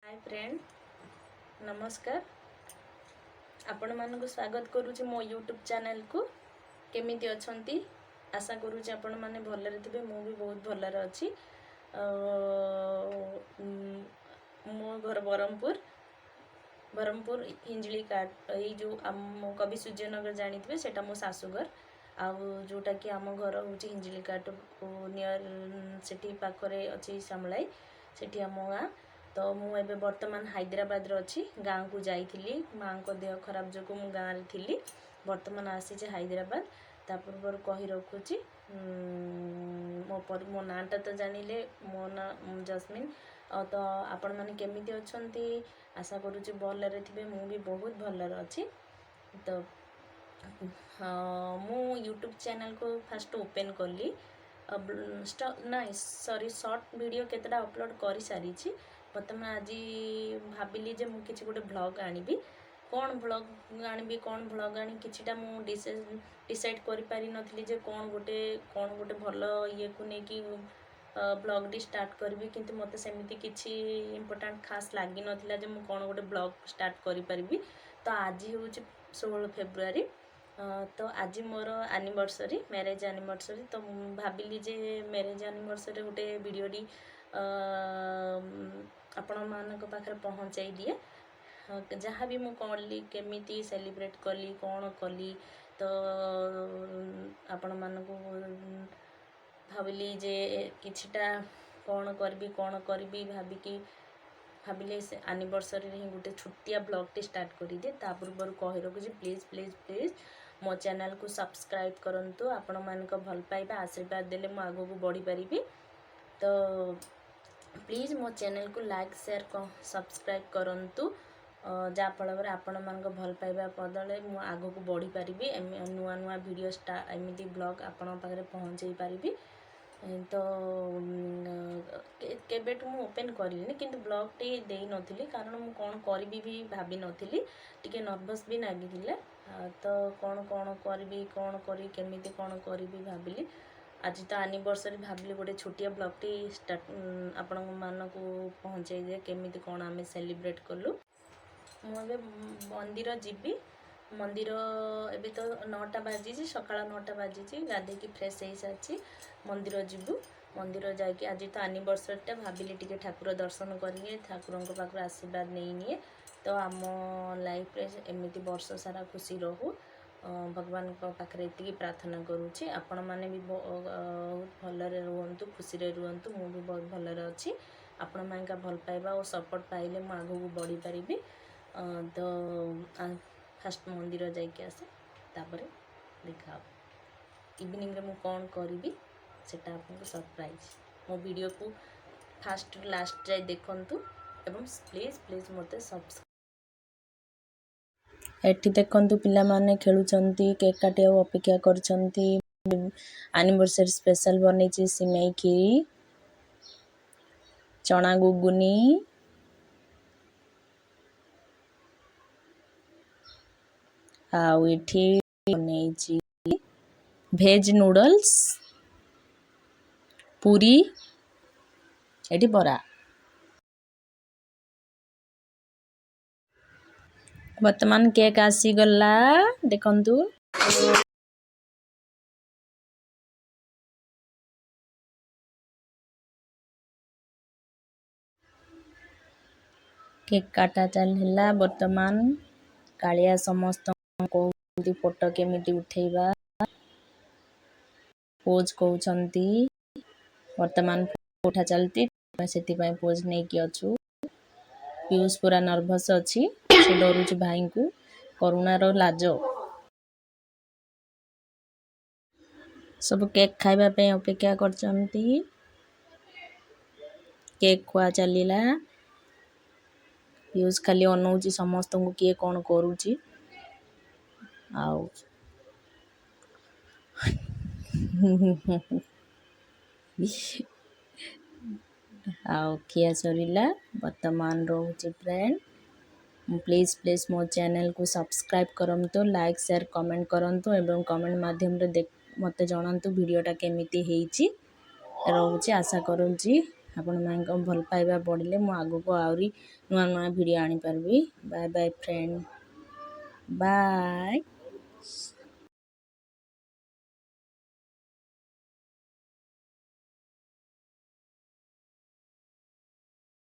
ହାଏ friend, ନମସ୍କାର। ଆପଣମାନଙ୍କୁ ସ୍ୱାଗତ କରୁଛି ମୋ ୟୁଟ୍ୟୁବ୍ ଚ୍ୟାନେଲକୁ। କେମିତି ଅଛନ୍ତି? ଆଶା କରୁଛି ଆପଣମାନେ ଭଲରେ ଥିବେ। ମୁଁ ବି ବହୁତ ଭଲରେ ଅଛି। ମୋ ଘର ବ୍ରହ୍ମପୁର, ବ୍ରହ୍ମପୁର ହିଞ୍ଜିଳିକାଟ। ଏଇ ଯେଉଁ ଆମ କବି ସୂର୍ଯ୍ୟନଗର ଜାଣିଥିବେ, ସେଇଟା ମୋ ଶାଶୁଘର। ଆଉ ଯେଉଁଟାକି ଆମ ଘର ହେଉଛି ହିଞ୍ଜିଳିକାଟ ନିୟର, ସେଠି ପାଖରେ ଅଛି ସାମଳାଇ, ସେଠି ଆମ ଗାଁ। ତ ମୁଁ ଏବେ ବର୍ତ୍ତମାନ ହାଇଦ୍ରାବାଦରେ ଅଛି। ଗାଁକୁ ଯାଇଥିଲି, ମାଆଙ୍କ ଦେହ ଖରାପ ଯୋଗୁଁ ମୁଁ ଗାଁରେ ଥିଲି। ବର୍ତ୍ତମାନ ଆସିଛି ହାଇଦ୍ରାବାଦ। ତା ପୂର୍ବରୁ କହି ରଖୁଛି, ମୋ ନାଁଟା ତ ଜାଣିଲେ, ମୋ ନାଁ ଜସ୍ମିନ୍। ଆଉ ତ ଆପଣମାନେ କେମିତି ଅଛନ୍ତି? ଆଶା କରୁଛି ଭଲରେ ଥିବେ। ମୁଁ ବି ବହୁତ ଭଲରେ ଅଛି। ତ ମୁଁ ୟୁଟ୍ୟୁବ୍ ଚ୍ୟାନେଲ୍କୁ ଫାଷ୍ଟ ଓପେନ୍ କଲି, ନାଇଁ ସରି, ସର୍ଟ ଭିଡ଼ିଓ କେତେଟା ଅପଲୋଡ଼ କରିସାରିଛି। ବର୍ତ୍ତମାନ ଆଜି ଭାବିଲି ଯେ ମୁଁ କିଛି ଗୋଟେ ଭ୍ଲଗ୍ ଆଣିବି। କ'ଣ ଭ୍ଲଗ୍ ଆଣିବି, କ'ଣ ଭ୍ଲଗ୍ ଆଣି କିଛିଟା ମୁଁ ଡିସାଇଡ଼୍ କରିପାରିନଥିଲି ଯେ କ'ଣ ଗୋଟେ ଭଲ ଇଏକୁ ନେଇକି ବ୍ଲଗ୍ଟି ଷ୍ଟାର୍ଟ କରିବି। କିନ୍ତୁ ମୋତେ ସେମିତି କିଛି ଇମ୍ପୋର୍ଟାଣ୍ଟ ଖାସ୍ ଲାଗିନଥିଲା ଯେ ମୁଁ କ'ଣ ଗୋଟେ ବ୍ଲଗ୍ ଷ୍ଟାର୍ଟ କରିପାରିବି। ତ ଆଜି ହେଉଛି 16 ଫେବୃଆରୀ। ତ ଆଜି ମୋର ଆନିଭର୍ସରୀ, ମ୍ୟାରେଜ୍ ଆନିଭର୍ସରୀ। ତ ମୁଁ ଭାବିଲି ଯେ ମ୍ୟାରେଜ୍ ଆନିଭର୍ସରୀ ଗୋଟେ ଭିଡ଼ିଓଟି ଆପଣମାନଙ୍କ ପାଖରେ ପହଞ୍ଚାଇ ଦିଏ। ଯାହା ବି ମୁଁ କଲି, କେମିତି ସେଲିବ୍ରେଟ୍ କଲି, କ'ଣ କଲି, ତ ଆପଣମାନଙ୍କୁ ଭାବିଲି ଯେ କିଛିଟା କ'ଣ କରିବି, କ'ଣ କରିବି ଭାବିକି ଭାବିଲି ସେ ଆନିଭର୍ସରୀରେ ହିଁ ଗୋଟେ ଛୋଟିଆ ବ୍ଲଗ୍ଟି ଷ୍ଟାର୍ଟ କରିଦିଏ। ତା ପୂର୍ବରୁ କହି ରଖୁଛି, ପ୍ଲିଜ୍ ପ୍ଲିଜ୍ ପ୍ଲିଜ୍ ମୋ ଚ୍ୟାନେଲ୍କୁ ସବସ୍କ୍ରାଇବ୍ କରନ୍ତୁ। ଆପଣମାନଙ୍କ ଭଲ ପାଇବା, ଆଶୀର୍ବାଦ ଦେଲେ ମୁଁ ଆଗକୁ ବଢ଼ିପାରିବି। ତ ପ୍ଲିଜ୍ ମୋ ଚ୍ୟାନେଲ୍କୁ ଲାଇକ୍, ସେୟାର, ସବସ୍କ୍ରାଇବ୍ କରନ୍ତୁ, ଯାହାଫଳରେ ଆପଣମାନଙ୍କ ଭଲ ପାଇବା ବଦଳରେ ମୁଁ ଆଗକୁ ବଢ଼ିପାରିବି, ନୂଆ ନୂଆ ଭିଡ଼ିଓ ଏମିତି ବ୍ଲଗ୍ ଆପଣଙ୍କ ପାଖରେ ପହଞ୍ଚାଇ ପାରିବି। ତ କେବେଠୁ ମୁଁ ଓପେନ୍ କରିଲିନି, କିନ୍ତୁ ବ୍ଲଗ୍ଟି ଦେଇନଥିଲି, କାରଣ ମୁଁ କ'ଣ କରିବି ବି ଭାବିନଥିଲି। ଟିକେ ନର୍ଭସ୍ ବି ଲାଗିଥିଲା। ତ କ'ଣ କ'ଣ କରିବି, କ'ଣ କରିବି, କେମିତି କ'ଣ କରିବି ଭାବିଲି। ଆଜି ତ ଆନିଭର୍ସରୀ, ଭାବିଲି ଗୋଟେ ଛୋଟିଆ ବ୍ଲଗ୍ଟି ଷ୍ଟାର୍ଟ ଆପଣମାନଙ୍କୁ ପହଞ୍ଚାଇ ଦିଏ, କେମିତି କ'ଣ ଆମେ ସେଲିବ୍ରେଟ୍ କଲୁ। ମୁଁ ଏବେ ମନ୍ଦିର ଯିବି। ମନ୍ଦିର ଏବେ ତ 9ଟା ବାଜିଛି, ସକାଳ 9ଟା ବାଜିଛି। ଗାଧେଇକି ଫ୍ରେଶ୍ ହେଇସାରିଛି। ମନ୍ଦିର ଯିବୁ। ମନ୍ଦିର ଯାଇକି ଆଜି ତ ଆନିଭର୍ସରୀଟା, ଭାବିଲି ଟିକେ ଠାକୁର ଦର୍ଶନ କରିନିଏ, ଠାକୁରଙ୍କ ପାଖରୁ ଆଶୀର୍ବାଦ ନେଇନିଏ। ତ ଆମ ଲାଇଫ୍ରେ ଏମିତି ବର୍ଷ ସାରା ଖୁସି ରହୁ, ଭଗବାନଙ୍କ ପାଖରେ ଏତିକି ପ୍ରାର୍ଥନା କରୁଛି। ଆପଣମାନେ ବି ବହୁତ ଭଲରେ ରୁହନ୍ତୁ, ଖୁସିରେ ରୁହନ୍ତୁ। ମୁଁ ବି ବହୁତ ଭଲରେ ଅଛି। ଆପଣମାନଙ୍କ ଭଲ ପାଇବା ଓ ସପୋର୍ଟ ପାଇଲେ ମୁଁ ଆଗକୁ ବଢ଼ିପାରିବି। ତ ଫାଷ୍ଟ ମନ୍ଦିର ଯାଇକି ଆସେ, ତାପରେ ଦେଖା ହେବ। ଇଭିନିଂରେ ମୁଁ କ'ଣ କରିବି ସେଟା ଆପଣଙ୍କୁ ସରପ୍ରାଇଜ୍। ମୋ ଭିଡ଼ିଓକୁ ଫାଷ୍ଟ ଲାଷ୍ଟ ଯାଏ ଦେଖନ୍ତୁ ଏବଂ ପ୍ଲିଜ୍ ପ୍ଲିଜ୍ ମୋତେ ସବସ୍କ୍ରାଇବ୍। ଏଠି ଦେଖନ୍ତୁ, ପିଲାମାନେ ଖେଳୁଛନ୍ତି, କେକ୍ କାଟିବାକୁ ଅପେକ୍ଷା କରିଛନ୍ତି। ଆନିଭର୍ସରୀ ସ୍ପେଶାଲ ବନେଇଛି ସିମେଇ କ୍ଷୀରି, ଚଣା ଘୁଗୁନି। ଆଉ ଏଠି ବନେଇଛି ଭେଜ୍ ନୁଡ଼ଲ୍ସ, ପୁରୀ, ଏଠି ବରା। ବର୍ତ୍ତମାନ କେକ୍ ଆସିଗଲା, ଦେଖନ୍ତୁ। କେକ୍ କାଟା ଚାଲିଲା ବର୍ତ୍ତମାନ। କାଳିଆ ସମସ୍ତଙ୍କୁ କହୁଛନ୍ତି ଫଟୋ କେମିତି ଉଠେଇବା, ପୋଜ୍ କହୁଛନ୍ତି। ବର୍ତ୍ତମାନ ଉଠା ଚାଲିଛି, ସେଥିପାଇଁ ପୋଜ୍ ନେଇକି ଅଛୁ। ପିୟୁଷ ପୁରା ନର୍ଭସ୍ ଅଛି, ସେ ଡରୁଛି ଭାଇଙ୍କୁ। କରୁଣାର ଲାଜ। ସବୁ କେକ୍ ଖାଇବା ପାଇଁ ଅପେକ୍ଷା କରିଛନ୍ତି। କେକ୍ ଖୁଆ ଚାଲିଲା। ପିୟୁଷ ଖାଲି ଅନଉଛି ସମସ୍ତଙ୍କୁ, କିଏ କ'ଣ କରୁଛି। ଆଉ ଆଉ ଖିଆ ସରିଲା। ବର୍ତ୍ତମାନ ରହୁଛି ଫ୍ରେଣ୍ଡ। ପ୍ଲିଜ୍ ପ୍ଲିଜ୍ ମୋ ଚ୍ୟାନେଲକୁ ସବସ୍କ୍ରାଇବ୍ କରନ୍ତୁ, ଲାଇକ୍, ସେୟାର, କମେଣ୍ଟ କରନ୍ତୁ ଏବଂ କମେଣ୍ଟ ମାଧ୍ୟମରେ ମୋତେ ଜଣାନ୍ତୁ ଭିଡ଼ିଓଟା କେମିତି ହେଇଛି। ରହୁଛି। ଆଶା କରୁଛି ଆପଣମାନଙ୍କ ଭଲ ପାଇବା ବଢ଼ିଲେ ମୁଁ ଆଗକୁ ଆହୁରି ନୂଆ ନୂଆ video ଆଣିପାରିବି। Bye bye friend, bye.